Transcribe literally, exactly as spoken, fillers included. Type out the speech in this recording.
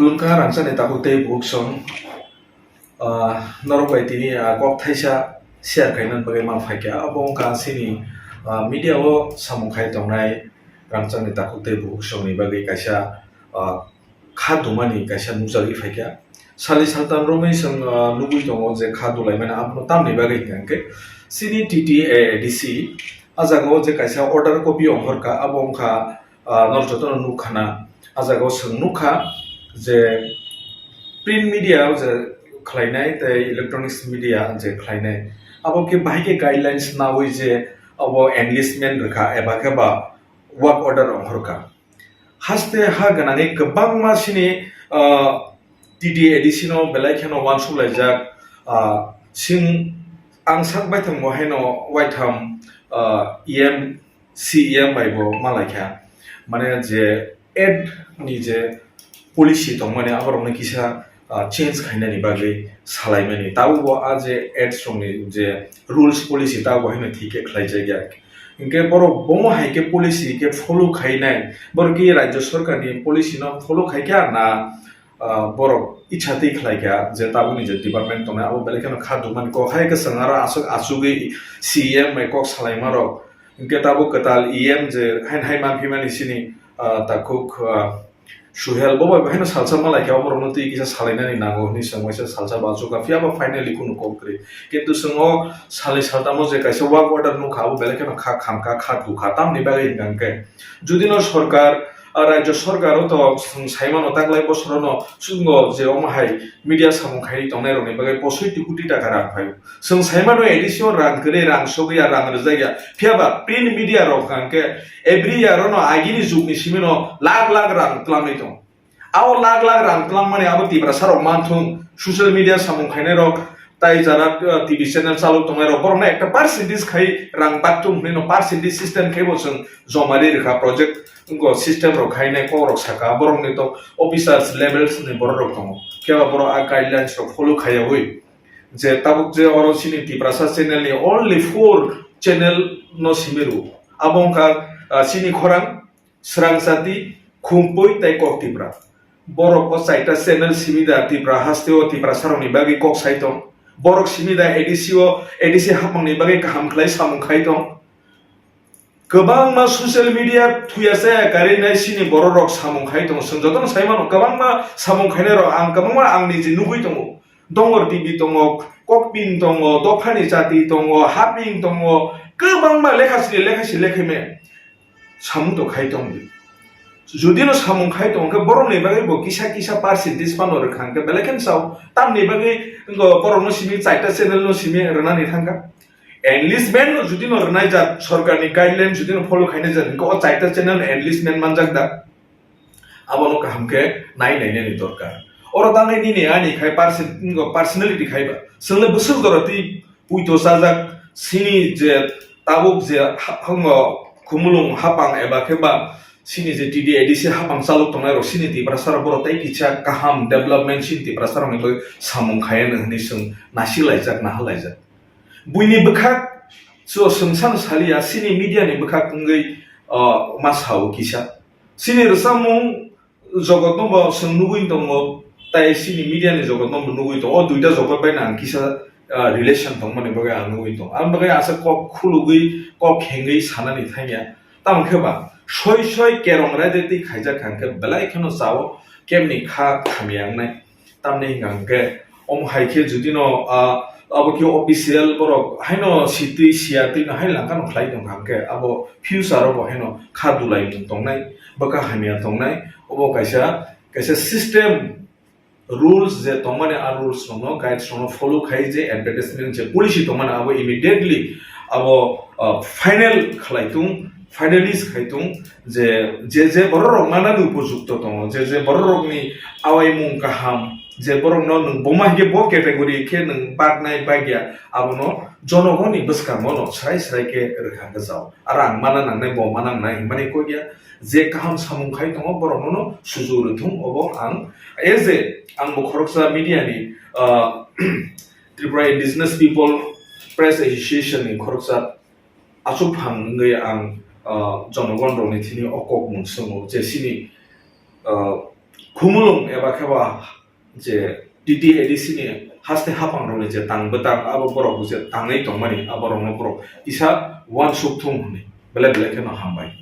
Khulumkha rangchakni takhuk tei bukhuk song, ah, norok bai tini, ah, kok thaisa share khaina bagwi ma phaikha. Abo wngkha chini, ah, media o samung khai tongnai rangchakni takhuk tei bukhuk songni bagwi kaisa, ah, kha dumani kaisa nukjagwi phaikha. Sali saltam romwi chwng, ah, nugwi tongo je kha dulaimani, abono tamni bagwi hwnkha hwnkhe chini T T A A D C a jaga o je kaisa order copy ongkhorkha, abo wngkha, ah, norok jotono nukkhana. A jaga o chwng nukha je print media o je khlainai tei electronics media je khlainai, abo khe bahai khe guidelines naui je abo enlistment rwkha eba khe ba work order ongkhorkha. Haste ha gwnangwi kwbangma chini, ah, T T A D C no belai kheno uansuk laijak, ah, sing ang sak baithang bo haino waitham, ah, E M, C E M bai bo malaikha. Mane je ad ni je policy tongmani aborokno kisa, ah, change khainani bagwi salaimani. Tabukbo a je ads rokni je rules policy tabukbo haino thik khe khlaijakya. Hinkhe borok bomo hai khe policy khe follow khainai, borok ki rajya sarkarni policy no follow khaikha na, ah, borok ichha twi khlaikha je tabukni je department tongnai abo belai kheno kha dukmani kok hai kwchwng aro aswk achugwi C E M bai kok salaimarok. Hinkhe tabuk kwtal E M je haino hai manphimani chini, ah, takhuk, ah, Suhel bo bai haino salsa malaikha, oborokno twi kisa salainani nango hwnwi chwng waisa salsa bo achukha, phiya ba finally kunu kok kwrwi. Kintu chwng o salnwi saltamo je kaisa work order nukha, abo belai kheno kha khamkha, kha dukha, tamni bagwi hwnkha hwnkhe judino sorkar, ah, rajya sorkar o to chwng saimano taklai bosorono chwngno je omo hai media samung khaiwi tongnairokni bagwi posoi ti koti taka rang phaio. Chwng saimano A D C o rang kwrwi, rang sogwi ya, rang rwjak ya. Phiya ba print media rok hwnkha hwnkhe every year ono agini jugni simi no lakh lakh rang twlangwi tongo. Abo lakh lakh rang twlangmani abo Tiprasa rok manthung, social media samung khainai rok, tai jara, uh, T V channel chalok tongnai rok, borokno ekta percentage khai rang baktung hwnwi no percentage system khai bo chwng joma ri rwkha project wngkha system rok khainai kok rok saka, borokni to officers levels ni borok rok tongo. Phiya ba borok a guidelines rok follow khaiyawi je tabuk je oro chini Tiprasa channel ni only four channel no simi rwo. Abo wngkha, ah, chini khorang, Srang Chati, Khumpui tei Kok Tipra. Borok o chaita channel simi da Tipra haste o Tiprasa rokni bagwi kok sai tong. Borok simi da A D C o, A D C hapmangni bagwi kaham khlai samung khai tong. Kwbangma social media thuya chaya karwi nai chini borok rok samung khai tongo. Chwng jotono sai mano, kwbangma samung khainai rok ang kwbangma ang niji nugwi tongo. Dongor T V tongo, Kokpin tongo, Dophani Chati tongo, Haping tongo, kwbangma lekha sini lekha si lekha me samung to khai tong di. Judino samung khai tong khe borokni bagwi bo kisa kisa percentage phano rwkha hwnkhe belai kheno sao. Tamni bagwi wngkha borokno simi chaita channel no simi rwnani thangkha. Enlistment no judino rwnai jat, sorkarni guideline judino follow khainai jat, hwnkhe o chaita channel no enlistment manjak da? Abono kaham khe nai nainani dorkar. Oro tangnai nini ani khai perso-, personality khai ba. Chwngle bwswk jora twi puito chajak, chini je tabuk je ha-, hango khumulung hapang eba khe ba chini je T D A D C hapang chalok tongnai rok chini Tiprasa rok borok tei kisa kaham development chini Tiprasa rokni bagwi samung khaiya hwnwi chwng nasik laijak, naha laijak. Buini bwkhak so chwng sano saliya, chini media ni bwkhak wngwi, uh, ma sao kisa. Chini rwchapmung jogotno bo chwng nugwi tongo, tai chini media ni jogotno bo nugwi tongo. O duita jogot bai no ang kisa, ah, relation tongmani bagwi ang nugwi tongo. Ang bagwi asa kok khulugwi, kok khengwi sanani thangya. Tamo khe ba soi soi kerong raida twi khaijak kha hwnkhe belai kheno chao, kemni kha khamya wngnai. Tamni hwnka hwnkhe omo hai khe judino, ah, abo khe official borok haino sitwi siya twi no hai langkha no khlai tongkha hwnkhe abo future o bo haino kha dulai mung tongnai, bwkha hamya tongnai. Obo kaisa, kaisa system, rules je tongmani, a rules rokno, guides rokno follow khai je advertisement je policy tongmani abo immediately abo, ah, final khlai tung, finalize khai tung je, je, je borok rok manani upojukto tongo, je, je borok rokni awaimung kaham, je borokno nwng boma hinkhe bo category khe nwng baknai bagya, abono jonogoni bwskango no srai srai khe rwkha gajao. Aro ang mana nangnai, bo mana nangnai hinmani kok ya. Je kaham samung khai tongo, borokno no sujuk rwthung, obo ang as a, ang bo khoroksa media ni, ah, Tripura Indigenous People Press Association ni khoroksa achuk phang wngwi ang, ah, jonogon rokni thini o kok mung swngo je chini, ah, Khumulwng eba khe ba je T T A D C ni haste haphang rokni je tang bwtang abo borok je tangwi tongmani abo rokno borok kisa uansuk thung hwnwi belai belai kheno hambai.